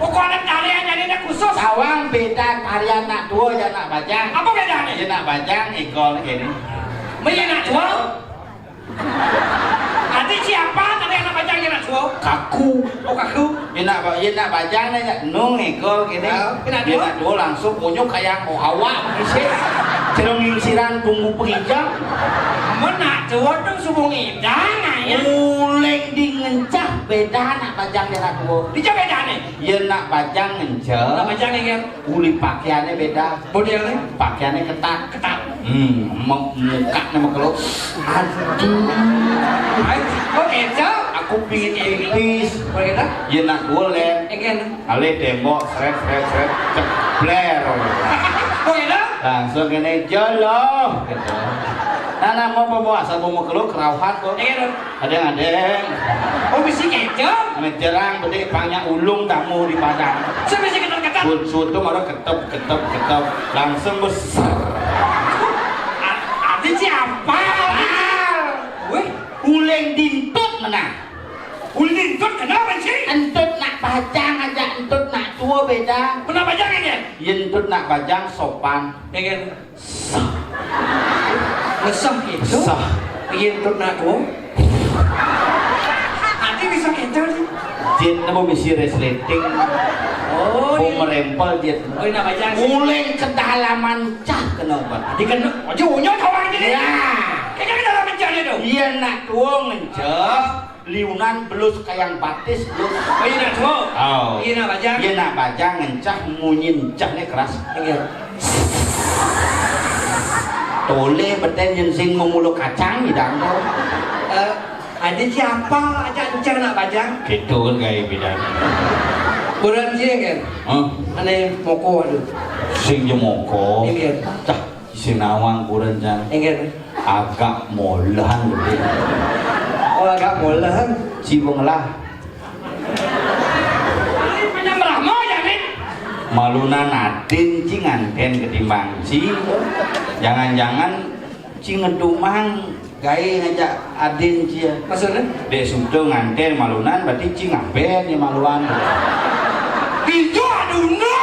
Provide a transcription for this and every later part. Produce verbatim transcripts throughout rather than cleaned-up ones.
Pokoke tarian jane khusus. Tawang beda tarian nak tua jeung nak bajang. Apa bedane? Yen nak bajang égol kene. Men yen nak tua? Ati siapa tadi anak bajang yen nak tua? Kaku. Oh, kaku. Yen nak ba-, yen nak bajang ne nung égol kene. Ah, yen nak tua? Yen nak tua langsung unyuk kayak hawa isi. Cerong ngisiran bumbu pengincang. Men nak tua tuh subung idang aya. Uling di ngencah beda nak bajang yen nak tua. Dija bedane? Yen nak bajang ngencah. Nak bajang ngencah. Uli pakaiannya beda. Modelnya? Pakaiannya ketat. Ketat. Hmm, mu-, mukanya mah kalau, aduh. Ay, kok gitu? Aku pingin pipis. Kok gitu? Ya nak golek. Enggak. Alih tembok, seret, seret, seret, cebler. Kok gitu? Langsung kene jolo gitu. Nah, nah, mau bawa asal mau makhluk kerauhan kok. Enggak. Adéng-adéng. Oh, bisi kéto? Ngejerang bedé panjang ulung tamu di Padang. Saya bisi ketat-ketat. Sut-, sutu malah ketep, ketep, ketep. Langsung besar. A-, ati siapa? Wih, uling dintut menang. Uling dintut kenapa sih? Entut nak bajang aja, entut nak tua beda. Kenapa jangan ya? Yen entut nak bajang sopan. Ya kan? Sah. Mesah gitu. Sah. Iya, perut nak gua. Ati bisa gitu sih. Jit nemu misi resleting. Oh, iya. Merempel jit. Oh, ini apa aja sih? Mulai kedalaman cah kena obat. Ati kena, aja unyot kawan aja deh. Ya. Kayaknya kedalaman cah itu. Iya, nak tua ngencet. Liunan belus kayang batis, belus. Oh, iya, nak, Cuk. Oh. Iya, nak, bajang. Iya, nak, bajang, ngencah, munyi encahnya keras. Iya. Tole beten yen sing memulu kacang, bidang to. Eh, ada siapa aja encah, nak, bajang? Gitu kan gaya bidang. Kurang sih, kan? Hah? Ane moko, aduh. Sing jemoko. Iya. Cah. Sing nawang kurencang. Inggih. Agak molehan gedé. Oh, agak molehan. Ci wong lah. Menyambrah mo, ya, Min? Malunan adin ci nganten ketimbang ci. Jangan-jangan ci ngedumang gaé ngajak adin ci ya. Maksudnya? Dek sudo nganten malunan berarti ci ngaben ya maluan. Ijo aduna.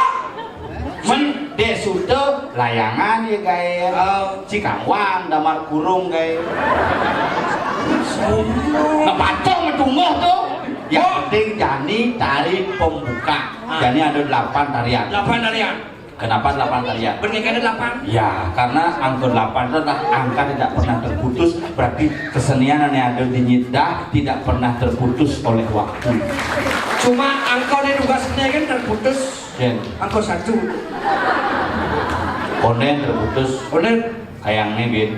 Men dek sudo layangan ya gaé. Oh. Cikawang damar kurung gaé. Nah, pacong tungguh tuh. Yang penting jani tari pembuka. Ah. Jani ada delapan tarian. Delapan tarian. Kenapa delapan tarian? Bernyanyi ada delapan. Ya, karena angka delapan itu adalah angka tidak pernah terputus, berarti kesenian yang ada di nyidah tidak pernah terputus oleh waktu. Cuma angka ini tugasnya kan terputus. Jen. Angka satu. Konden terputus. Konden. Kayang nih, Bin.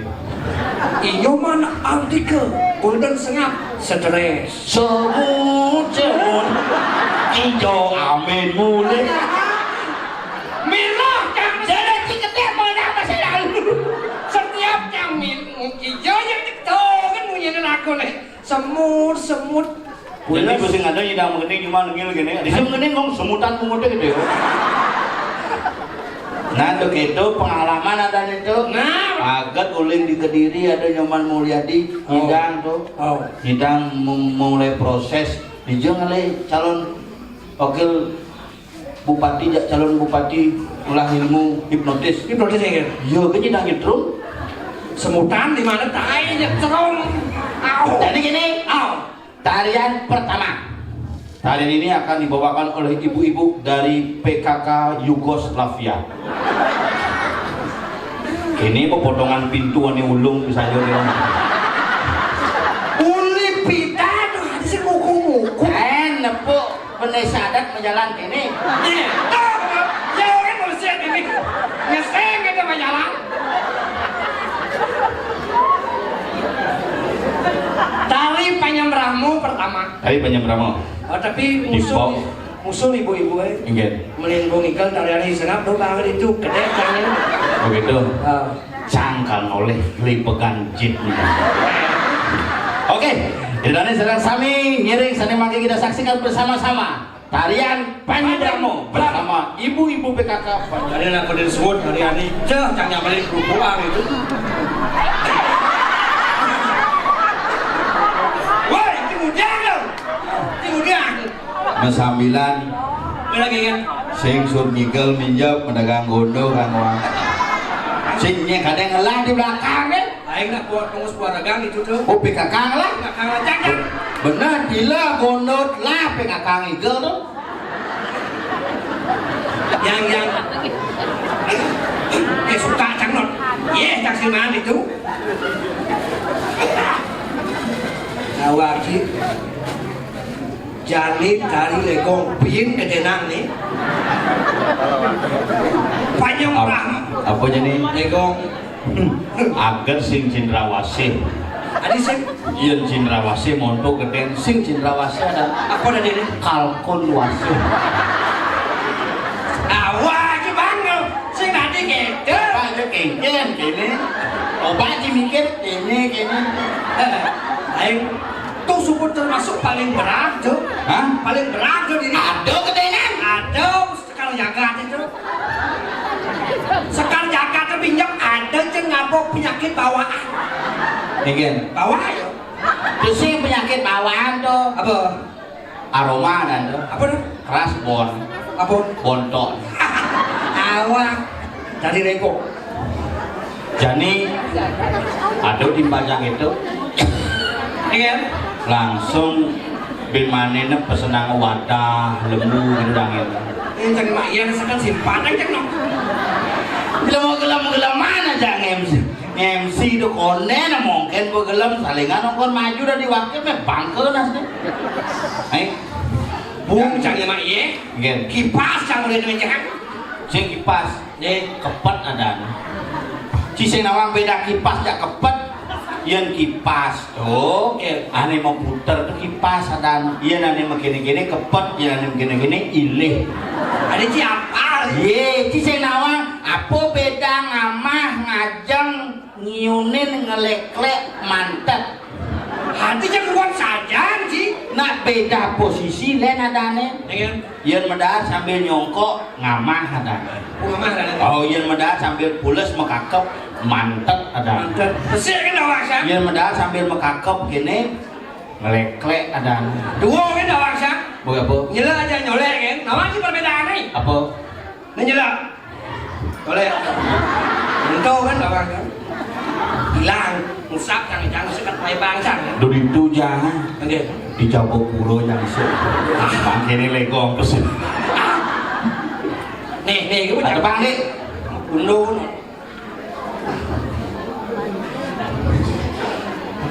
Inyoman artikel, punten sengap, stres. Semut, semut, ijo amin mulih. Milah, Kang. Jadi, ciketek mana masa lalu. Setiap Kang Min, ijo yang cek tahu kan bunyinya lagu nih. Semut, semut. Jadi, gue sing ada nyidang mengening cuma nengil gini. Di sini mengening ngomong semutan punguté gitu ya. Nah, tuh gitu, pengalaman ada nih tuh. Nah. Aget uling di Kediri ada Nyoman Mulyadi, oh, nyidang tuh. Oh. Nyidang mem-, mulai proses. Dijeng oleh calon wakil bupati, ja-, calon bupati ulah ilmu hipnotis. Hipnotis ya, kan? Iya, kan nyidang nyetrum. Semutan di mana tai nyetrum? Au. Jadi gini. Au. Tarian pertama. Tarian ini akan dibawakan oleh ibu-ibu dari P K K Yugoslavia. Ini pepotongan pintu ane ulung misalnya dia. Uli pidan, ada sih muku-muku. Eh, nepuk bendesa adat menjalan kene. Iya, tuh, ya kan manusia ini. Ngeseng kita menjalan. Tari Panyambrahmu pertama. Tari Panyambrahmu. Oh, tapi musuh, musuh ibu-ibu, eh. Inggih. Melin Bung Ikel tarian sengap tuh banget itu, kedek tangan. Oh, gitu. Ah. Cangkang oleh lipegan jit. Oke, jadi sedang sami ngiring, sami mangke kita saksikan bersama-sama. Tarian Panyambrahmu bersama ibu-ibu P K K. Tarian apa disebut? Tarian ini. Ceh, cang nyamperin kerupuk itu. Woi, itu udang lo. Itu udang. Masambilan. Lagi kan? Sing sun ngigel minjep madagang gondo kang wang. Sing nya kadang ngelah di belakang deh. Aing nak buat tunggu sebuah dagang itu tuh. Oh, P K K lah. P K K lah, cak, cak. Bener, gila, gondot lah, P K K ngigel tuh. Yang, yang. Eh, suka, cak, not. Iya, cak, si mana itu? Awak, sih. Jani tari legong, piin kedenang nih. Panjang. Ap-, apa jadi? Legong. Ager sing cendrawasih. Adi sing. Yen cendrawasih monto geden sing cendrawasih ada. Apa tadi ini? Kalkun wasih. Awak aja bangga. Sing tadi gitu. Apa aja kengken kene? Coba aja mikir kene kene. Aing tuh suku termasuk paling berat tuh. Hah? Paling berat tuh diri. Ada kedengan. Ada sekar jagat itu. Sekar jagat tuh pinjam ada yang ngabok penyakit bawaan. Iya. Bawaan ya. Itu sih penyakit bawaan tuh. Apa? Aroma dan tuh. Apa tuh? Keras bon. Apa? Bontok. Awak. Dari reko. Jani, aduh, di bajang itu. Iya. Langsung bin manehna pesenang wadah, lembu, gitu, dangin. Eh, jadi mak iya, rasakan simpan aja, no. Gelem, gelem, gelem mana aja nge-M C? Nge-M C itu konden, mungkin gua gelem, salingan nongkon maju dari wakil, meh bangke nasnya. Ayo. Bung, cang mak iya. Nggih. Kipas, cang udah dengan jangan. Sing kipas. Nggih. Kepet adan. Ci sing nawang beda kipas jak kepet. Yen kipas tuh, ane mau puter tuh kipas adan. Yen ane mau gini-gini kepet, yen ane mau gini-gini ilih. Ada ci apa? Ye, ci sing nawang, apa beda ngamah, ngajeng, ngiunin, ngeleklek, mantet? Hati jangan buat saja, ci. Nak beda posisi, len adane. Dengan? Yen medar sambil nyongkok, ngamah adane. Oh, ngamah adane. Oh, yen medar sambil pules mekakep, mantet adane. Mantet. Pesik kan awak, Sang? Yen medar sambil mekakep gini, ngeleklek adane. Dua kan awak, Sang? Apa? Nyela aja nyolek kan? Nama sih perbedaan nih? Apa? Nah, nyela. Nyolek. Entah kan awak, kan? Hilang. Ngusap, jangan-jangan sekat pai bangsa, kan? Dulu itu jangan. Oke. Di Jabopuro yang sih. Bangke ini legong pesen. Nih, nih, gue ada bang nih. Undun.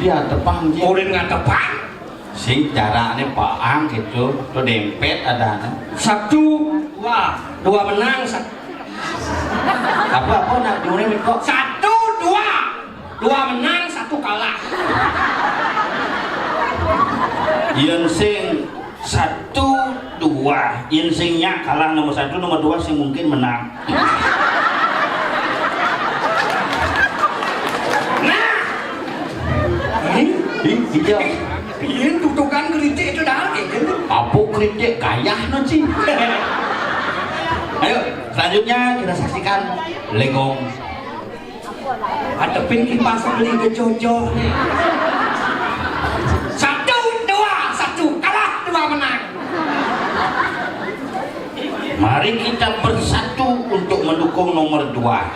Dia tepang, Ji. Ulin nggak tepang. Sing carane paang gitu, tuh dempet ada. Satu, dua, dua menang, satu. Apa, apa nak diunin kok? Satu, dua, dua menang, satu kalah. Yen sing satu, dua. Yen sing nya kalah nomor satu, nomor dua sing mungkin menang. Nah. Ih, iya. Iya, tutukan kritik itu dah, gitu. Apa kritik gayah no, Ci? Ayo, selanjutnya kita saksikan legong. Adepin kipas beli ke Jojo. Satu, dua, satu. Kalah, dua menang. Mari kita bersatu untuk mendukung nomor dua.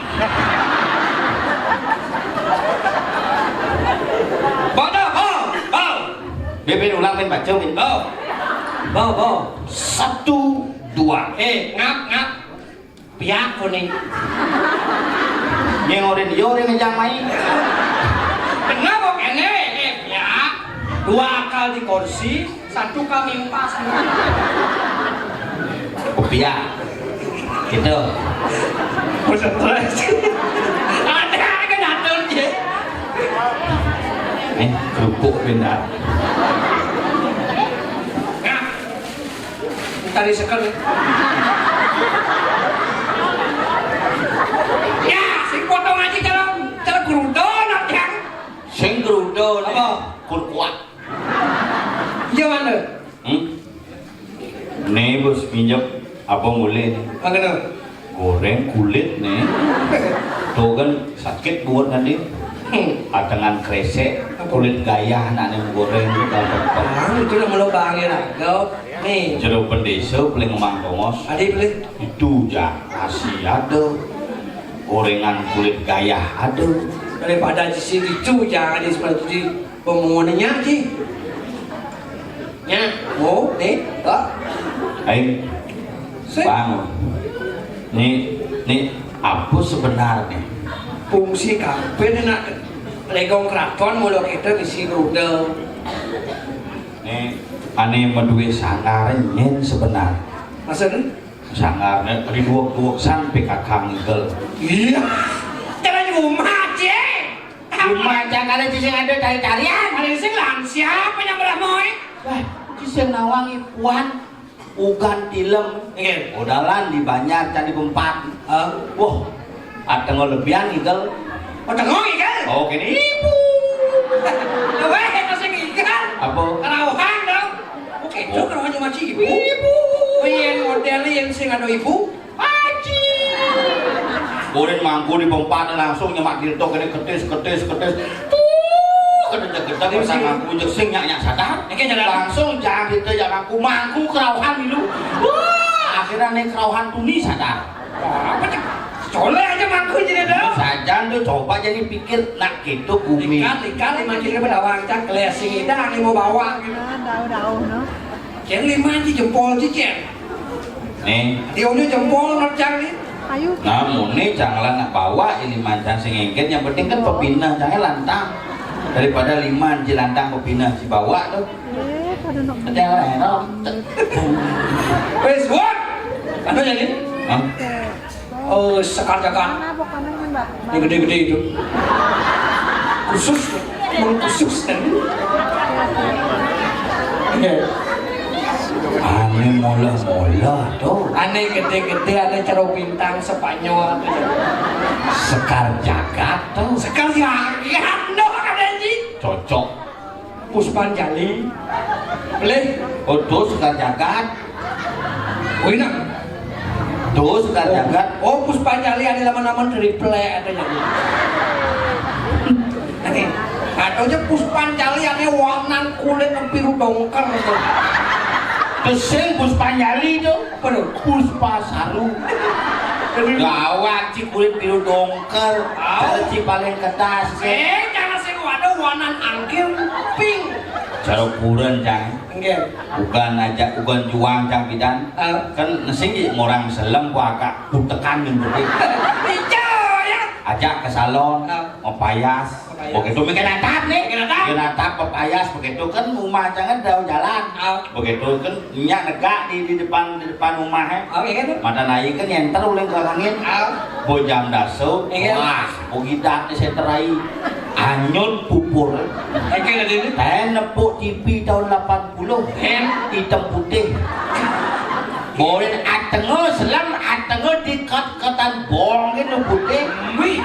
Bodoh, bo, bo. Bebe ulang, Ben, baca, Ben. Bo. Bo, bo. Satu, dua. Eh, ngap, ngap. Piak kuning. Nyengorin, yorin ngejang mai. Kenapa kene? Eh, piak. Dua kali di kursi, satu kali impas. Oh, piak. Gitu. Ada kan atur, ya. Eh, kerupuk benar. Nah, tadi sekel. Ya, sing potong aja cara, cara gerudon, Yang. Sing gerudon. Apa? Kurkuak. Iya, mana? Hmm? Nih, bos, minjem apa mulai nih? Apa tuh? Goreng kulit nih. Tuh kan sakit buat nanti. Hmm. Atengan kresek. Kulit gayah nak nih goreng itu kalau tempat. Bang, itu nama lo Bang ya, nah. Lo, nih. Jero bendesa paling ngemang tongos. Adi beli. Itu ja, nasi ada. Gorengan kulit gayah ada. Daripada di sini itu jangan di sebelah itu di pemongannya sih. Ya, oh, nih, kok. Ayo. Sik. Bang. Nih, nih apa sebenarnya? Fungsi kabeh nak legong keraton mula kita misi rute. Nih, ane maduwe sanggar nyen sebenar. Maksudnya? Sanggar nek diduwek-duwek san P K K ngigel. Iya. Jalan rumah, Cek. Rumah jangan ada sing ada cari-carian. Ada sing lansia apa yang belah moe? Wah, sing nawang ipuan ugan tilem. Nggih. Odalan di Banjar Candi Pempat. Hah? Wah, ateng lebihan ngigel. Ateng ngigel? Oh, gini. Ibu. Weh, masih ngigel. Apa? Kerauhan dong. Oke, itu kerauhan cuma ibu. Ibu. Oh, iya, model yang sing ada ibu. Aji. Kurin mangku di pempat langsung nyemak dirto kene ketis, ketis, ketis. Tuh, kene jegedeg pasang mangku jek sing nyak-nyak sadar. Oke, jalan. Langsung jangan dirto ya mangku, mangku kerauhan dulu. Wah, akhirnya nih kerauhan tuni sadar. Wah, apa cek? Colek aja mangku jadi ada. Sajan tuh coba jadi pikir nak gitu bumi. Ikan, ikan lima kilo berdawang cak kelesing idang mau bawa gitu. Nah, daun-daun, no. Cen lima aja jempol aja cen. Nih. Dia udah jempol nerjang nih. Ayo. Namun nih jangan nak bawa ini mancang sing engket, yang penting kan pepinah jangan lantang. Daripada lima ji lantang pepinah si bawa tuh. Eh, pada nok. Ada yang lain, no? Wes, what? Apa jadi? Hah? Oh, sekar jagat. Mana bukan yang mbak? Yang gede-gede itu. Khusus, yang khusus. Iya. Ane mola-mola tuh. Ane gede-gede, ane cero bintang Spanyol. Sekar jagat tuh. Sekar jagat, no, ada ji. Cocok. Puspanjali. Leh. Oh, tuh Sekar Jagat. Oh, ini. Tuh Sekar Jagat. Oh, Puspanjali ada nama-nama triple ada jadi. Nih, katanya Puspanjali ada warna kulit biru dongker tuh. Kesel Puspanjali itu. Apa tuh? Puspa Saru. Gawat si kulit biru dongker. Au. Cara si paling kedas. Eh, jangan sing ada warna angkir pink. Cara kuren, Cang. Nggih. Bukan aja, bukan juang, Cang Bidan. Ah. Kan nesing orang selem ku agak kutekan yang gede. Ijo, ya. Ajak ke salon, ah, mau payas. Payas. Begitu mikir natap nih. Mikir natap. Mikir natap, pepayas, begitu kan rumah jangan jauh jalan. Ah. Begitu kan nyak negak di, di depan, di depan rumah, eh. Oh, iya kan? Mata naik kan nyenter uleng ke angin. Ah. Bojang daso, iya. Wah, begitu di center ai. Anyut pupur. Oke, lah, Dini. Teh nepuk T V tahun delapan puluh. Hen. Hitam putih. Borin atengo selam, atengo dikat-katan bong gitu putih. Wih.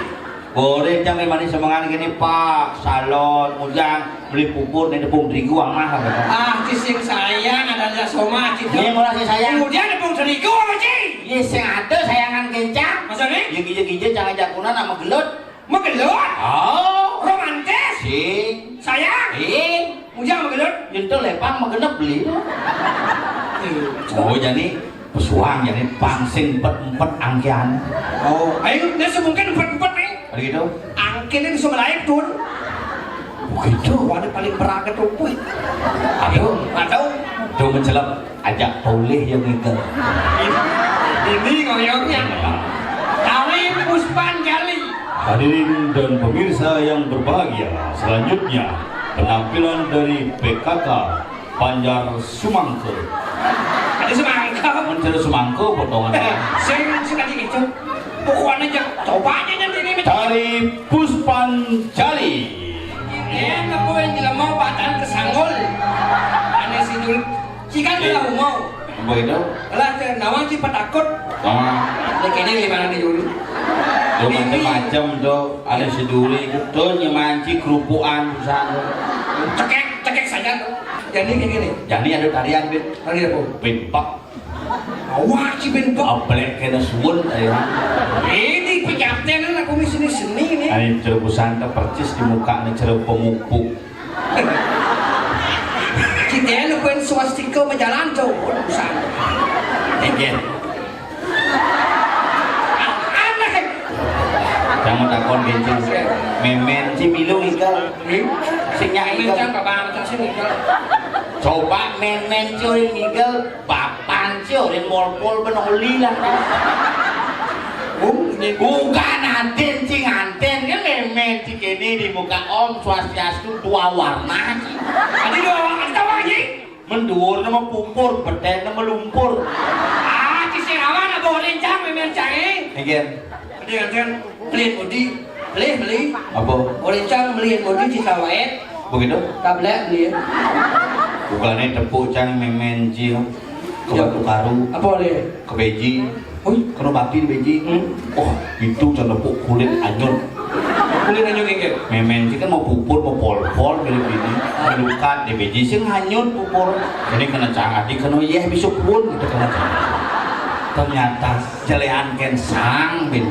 Borin jangan manis semangat gini, Pak. Salon, ujang, beli pupur nih tepung terigu amah gitu. Ah, ci sing sayang ada aja soma, ci. Ini murah sih sayang. Kemudian tepung terigu apa, ci? Iya, sing ada sayangan kencang. Maksudnya? Iya, iya, iya, jangan jakunan sama gelut. Magelut? Oh. Romantis? Sing. Sayang? Sing. Ujang magelut? Nyentuh lepang magenep beli. Oh, jadi pesuang, jadi pangsing empet-empet angkian. Oh, ayo, dia semungkin empet-empet nih. Begitu? Angkian ini semua lain tuh. Begitu? Wah, ini paling berat tuh, puy. Aduh. Aduh. Tuh mencelep. Ajak toleh yang ngikel. Ini ngoyongnya. Tari Puspanjali. Hadirin dan pemirsa yang berbahagia, selanjutnya penampilan dari P K K Banjar Sumangke. Ada semangka. Mencari semangka potongan. Eh, sing sekali itu. Pokoknya aja, coba aja nanti ini. Tari Puspanjali. Ini aku yang jelema patan kesanggul. Aneh si Jul. Cikan lah umau. Apa itu? Lah, nawang ci petakut. Nawang. Ini gimana nih, Jul? Tuh macam-macam tuh. Ada si Duri itu tuh nyemanci kerupuan sana. Cekek, cekek saja tuh. Jadi gini nih. Jadi ada tarian, Bin. Tari apa? Bin Pak. Awak ci bin Pak. Ablek kena suun, ayo. Ini pejaten aku di sini seni nih. Ini ceru busanta percis di muka nih ceru pemupuk. Kita nepuin swastika berjalan tuh, urusan. Iya. Kamu takon kencing. Memen ci milu ngigel. Sing nyak ngigel. Coba memen ci ngigel, bapan ci orang molpol ben oli lah. Bukan anten ci nganten kan, memen ci kene di muka Om Swastiastu dua warna ci. Tadi dua warna, kita wangi. Menduur nama pupur, beten nama lumpur. Ah, ci sing awan apa orang cang, memen cang, eh? Nggih. Jadi anten beli budi, beli, beli. Apa? Orang cang beli budi ci sawaet. Begitu? Tablet beli. Bukannya tepuk cang memen ci. Ke Batu Karu. Apa oleh? Ke Beji. Ui, kena bati di Beji. Hmm. Wah, itu cang tepuk kulit anyut. Kulit anyut nggih. Memen ci kan mau pupur, mau pol-pol, beli bini. Melukat di Beji sing hanyut pupur. Ini kena cang adi, kena yeh besok pun kita kena cang. Ternyata jelean ken sang bin.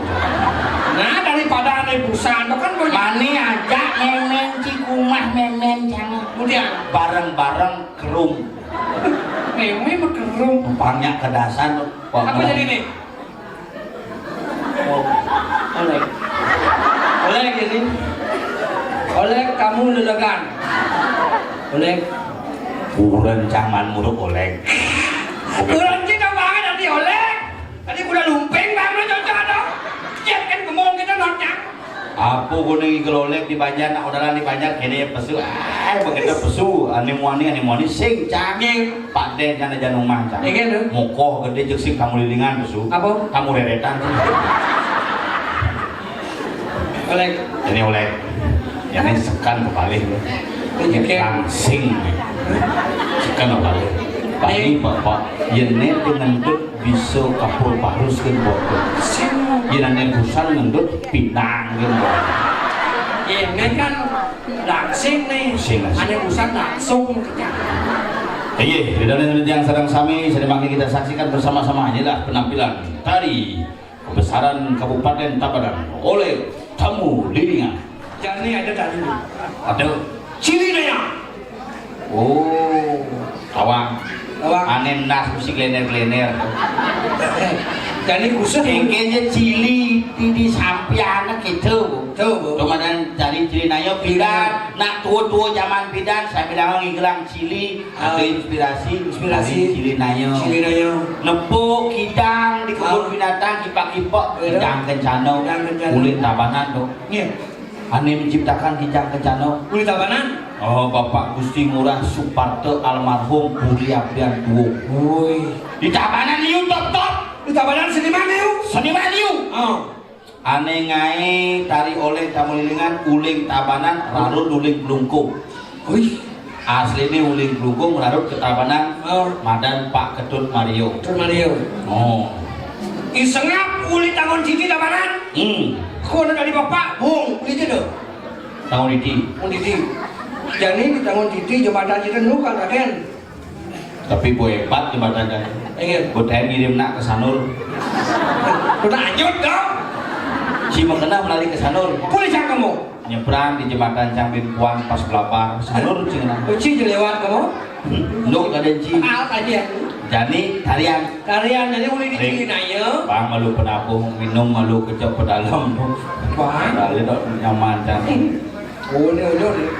Nah, daripada aneh busan, itu kan punya. Mani aja memen ci kumah memen cang. Kemudian? Bareng-bareng kerum. Memen berkerum. Banyak kedasan. Apa jadi nih? Oh, Oleg. Oleg ini. Oleg, kamu lelegan. Oleg. Kurang caman muruk Oleg. Kurang kita banget nanti Oleg. Tadi udah lumping banget cocok dong. Cek kan gemong kita notnya. Apa guna ngigel Oleg di Banjar, nak odalan di Banjar, kene ya pesu. Ah, begitu pesu, ane muani, ane muani, sing cangin. Pak Den, cang aja rumah, cang. Iya, kan, tuh. Mokoh gede, jek sing kamu lilingan, pesu. Apa? Kamu reretan, cang. Oleg. Ini Oleg. Ini sekan kebalik, loh. Ini kayak langsing. Sekan kebalik. Pak, ini Bapak, ini dengan tuh bisa kapur parus kan, Bapak. Sing. Ini busan ngendut pinang kan, Bapak. Ini kan langsing nih. Sing, langsing. Ada busan langsung. Iya, di dalam yang sedang sami, sedang makin kita saksikan bersama-sama, inilah penampilan tari kebesaran Kabupaten Tabanan oleh Tamu Lilingan. Jani ada tadi. Ada. Cili naya. Oh, tawang. Tawang. Ane nas musik lener-lener. Jani khusus. Engkenya cili di, di sampiana gitu. Tuh, Bu. Tuh, madan cari cili naya pidan. Nak tua-tua zaman pidan, saya bilang ngigelang cili. Ah. Ada inspirasi, inspirasi. Dari Cilinayo. Cilinayo. Nepuk kidang di kebun, ah, binatang, kipak-kipak, iya, kidang kencana. Kidang kencana. Kulit tabanan tuh. Iya. Ane menciptakan kidang kencana. Kulit tabanan? Oh, Bapak Gusti Ngurah Suparta almarhum Puri Abdian Tuwung. Woi. Di tabanan liu top-top. Di tabanan seniman liu. Seniman liu. Oh. Ane ngae tari oleh Tamu Lilingan, uling Tabanan, rarut uling Klungkung. Wih. Asline uling Klungkung, rarut ke Tabanan, oh, madan Pak Ketut Mario. Ketut Mario. Oh. Isengap uli tangon siji Tabanan. Hmm. Kono dari bapak, bung, uli itu. Tangon siji. Tangon siji. Jadi di tangon siji jembatan kita nu kan, kan? Tapi boe hebat jembatan kan. Ingat. Boten ngirim nak ke Sanur. Udah lanjut dong. Si makena melali ke Sanur. Boleh jangan kamu. Nyebrang di jembatan Cang Bin Puan pas belapar. Sanur cina. Uci lewat kamu. Lu kada ci. Kenal aja. Jani tarian. Tarian jadi boleh dicilin aja. Bang malu penabuh minum malu kecap pedalam. Bang. Lalu dok nyaman Cang. Oh, ini udah nih.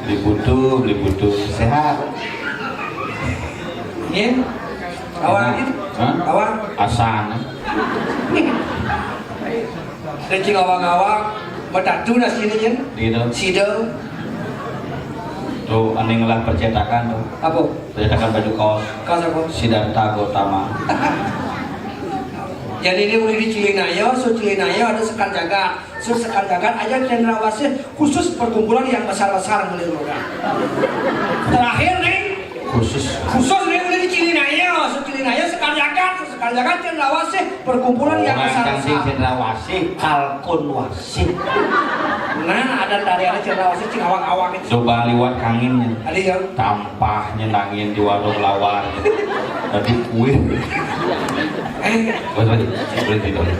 Beli putu, beli putu. Sehat. Yen. Awak gitu. Hah? Awak. Asana. Cing awak-awak. Betatu nasi ini, Yen. Gitu. Sida. Tuh, ane ngelah percetakan tuh. Apa? Percetakan baju kaos. Kaos apa? Siddhartha Gautama. Jadi ini boleh dicilin aja, so cilin aja ada Sekar Jagat. Sekar Jagat aja cendrawasih khusus perkumpulan yang besar-besar meliru. Terakhir nih, khusus, khusus nih udah di Cilinaya, so Cilinaya Sekar Jagat, so Sekar Jagat cendrawasih perkumpulan yang besar-besar. Orang yang cendrawasih kalkun wasih. Nah, ada tariannya cendrawasih cing awang-awang itu. Coba liwat kanginnya. Ada ya. Tampah nyenangin di warung lawar. Tadi kue. Eh, boleh, boleh, boleh, boleh.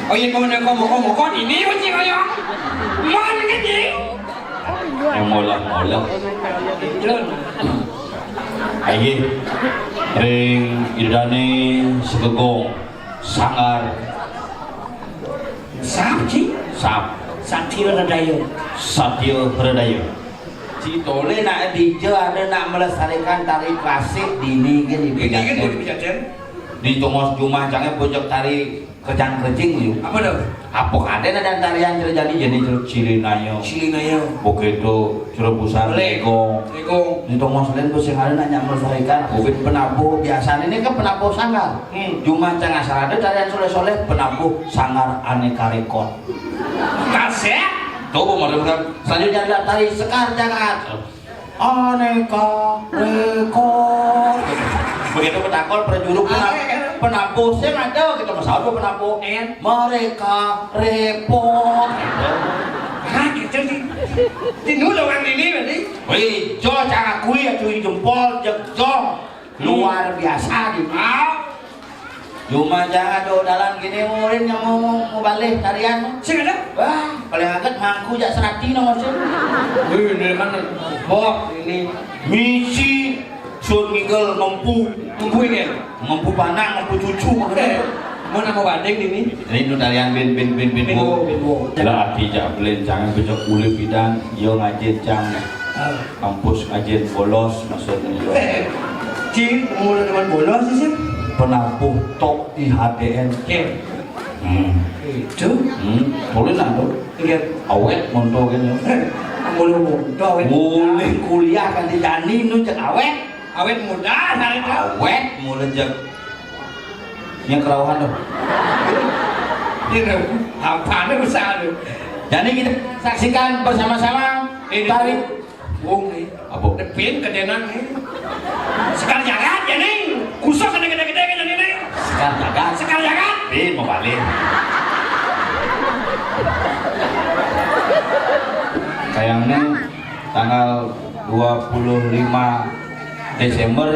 Oh iya, kamu nak ngomong-ngomong, kok ini uji kayak mana gitu? Molah-molah. Ayo, ring idane segegong sanggar. Sap, Ci? Sap. Satya Hridaya. Satya Hridaya. Ci tole nak dija ada nak melestarikan tari klasik dini gini. Ini kan boleh dijajan. Di tongos jumah jange bojok tari kejang-kejing yu. Apa tuh? Apa kadene ada tarian cerita jani jani cilinaya. Cilinaya. Begitu cerebusan lego. Lego. Di tongos lain tuh sing ada nak melestarikan. Bobit penabuh biasa ini kan penabuh sanggar. Hmm. Cuma cang asal ada tarian soleh-soleh penabuh sanggar aneka rekor. Kasih. Coba model bukan. Selanjutnya ada tari sekar jagat. Aneka rekor. Begitu petakon perjuru pena- penabuh sing ada gitu masalah tuh penabuh. Mereka repot. Hah gitu sih. Di dulu kan ini berarti. Wih, jo cang akui ya cuy jempol jejong. Luar biasa di. Cuma jangan do dalan gini murid yang mau mau balik tarian. Sing ada? Wah, paling agak mangku jak serati nomor sih. Wih, dari mana? Bok ini. Misi sun ngigel ngempu. Ngempu ini. Ngempu panak, ngempu cucu. Eh, mau nama badeng ini? Ini nu tarian bin bin bin bin bin wo. Bin wo. Lah ati jak belencang becok uli pidan, yo ngajin cang. Kampus ngajin bolos maksudnya yo. Cing, umur teman bolos sih sih. Penabuh tok I H D N. Oke. Hmm. Itu. Hmm. Boleh lah tuh. Iya. Awet monto kan ya. Belum monto awet. Boleh kuliah kan di Dani nu cek awet. Awet muda hari itu. Awet mulai cek. Yang kerawahan tuh. Ini apa nih besar tuh. Jadi kita saksikan bersama-sama ini tari. Wong nih. Apa? Depin kedenan nih. Sekar jagat ya nih. Khusus gede-gede gede gede nih. Sekar jagat. Sekar jagat. Bin mau balik. Kayaknya tanggal dua puluh lima Desember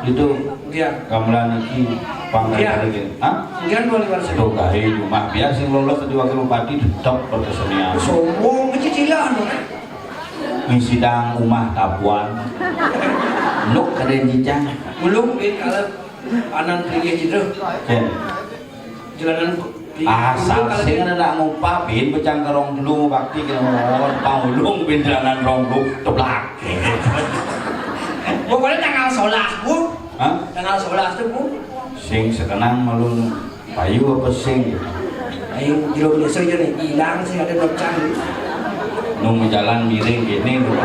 itu. Iya. Gamelan iki pangkat. Iya. Lagi. Hah? Enggak dua lima Desember. Tuh, kae rumah biar sing lolos dadi wakil bupati tetep berkesenian. Sombong kecicilan. Ngisidang umah tabuan. Nuk keren jijang. Belum bin kalau anan pilih gitu. Jen. Jalanan asal sing ada nak ngupa bin becang ke rong dulu bakti ke rong pangulung bin jalanan rong dulu teblak. Pokoknya tanggal solas bu. Hah? Tanggal solas tuh bu. Sing sekenang malu. Payu apa sing? Payu jero biasa aja nih, hilang sih ada docang. Nung jalan miring gini tuh.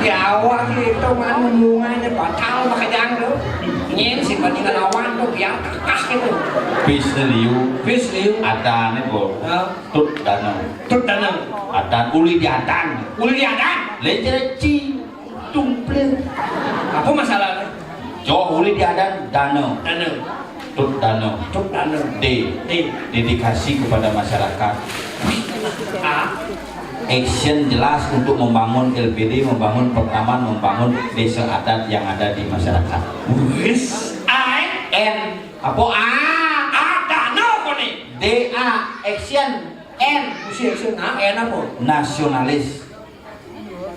Ya awak itu mah omongannya batal pakai jangkau. Nyen sih banding lawan tuh biar kakak gitu. Bis liu. Bis liu. Ada nih bu. Tut danau. Tut danau. Ada uli di adan. Uli di adan. Lecereci. Tumplir. Apa masalahnya? Jauh uli di adan danau. Danau. Tut danau. Tut danau. D. D. Dedikasi kepada masyarakat. A. Action jelas untuk membangun L P D, membangun pertamanan, membangun desa adat yang ada di masyarakat. Wis. I. N. Apa A? A danau kok nih? D A action. N. Mesti action. A N apa? Nasionalis.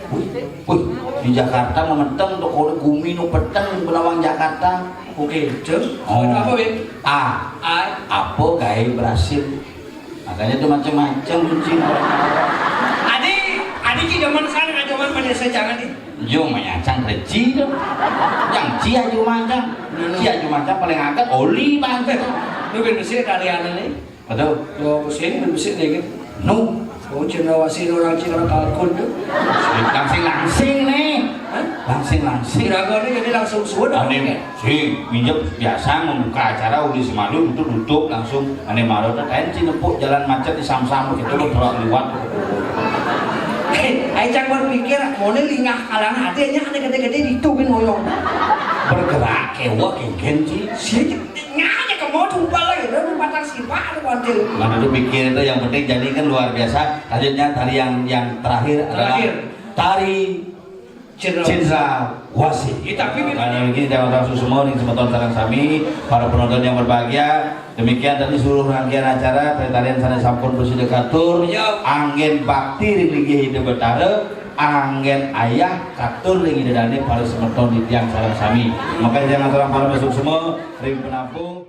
Wih, wih, di Jakarta memeteng tuh kalau gumi nu peteng di belawang Jakarta. Oke, terus? Oh. Apa win? A. A. Apa gawe berhasil? Makanya tuh macam-macam kuncing. Adi, adi ki zaman sana zaman pada saya jangan nih. Yo menyacang reci tuh. Yang cia cuma cang. Cia cuma cang paling angkat oli bangsa. Lu bin besi kalian nih. Betul. Tuh pusing bin besi nih gitu. Nu. Oh, cendrawasih orang Cina kalkun tuh. Langsing-langsing nih. Hah? Langsing-langsing. Kira-kira ini jadi langsung sudah. Aneh. Si minjem biasa membuka acara uli semalu tutup-tutup langsung. Aneh malu tuh lain si nepuk jalan macet di Samsam gitu lo terus liwat. Eh, ayo cang berpikir, mau nih lingah kalang hati aja ada gede-gede di tubin ngoyong. Bergerak kewak kengken sih. Si nyanya ke mau tumpal lagi, udah patang sipak ada kuantil. Mana tuh pikir itu yang penting jadi kan luar biasa. Lanjutnya tari yang yang terakhir adalah tari Cendrawasih. Kita pikir. Nah, ini kita langsung semua nih, semeton sareng sami, para penonton yang berbahagia. Demikian tadi seluruh rangkaian acara tari-tarian sané sampun prasida katur. Ya. Anggén bakti ring linggih Ida Betara, anggén ayah katur ring Ida Dané para semeton titiang sareng sami. Maka jangan terang para besuk semua ring penampung.